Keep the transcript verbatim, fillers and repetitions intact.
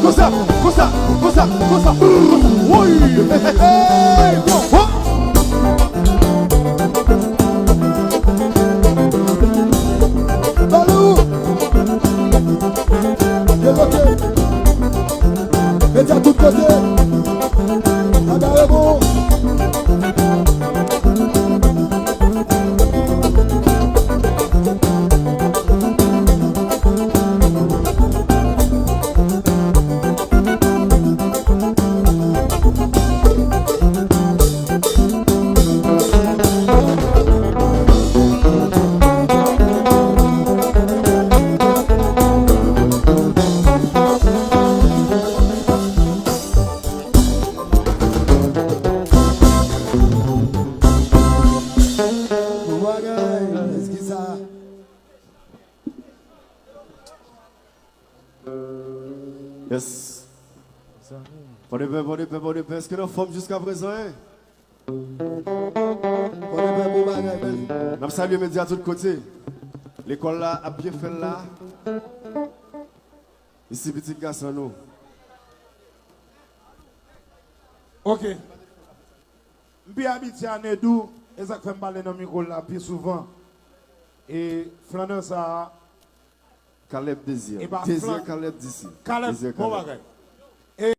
Konsa, konsa, konsa, konsa, konsa. Woy! Hey, hey, hey, bon, bon. Balou! Debloke! Mete a tout kote! Bagay bon! Bon bagay, eski sa? Yes. Pòdepè, Pòdepè, Pòdepè, èske n anfòm jiska prezan, en? Pòdepè, bon bagay, men. N ap salye medya tout kote. Lekòl la ap byen fè l la. Isi pitit gason nou. Ok. M pi abitye a Nedou, e sa k fè m pale nan mikwo l la pi souvan. E flannè sa a, Caleb Désir. E pa Désir flan- Caleb disi. Caleb, Désir bon Caleb. Bagay.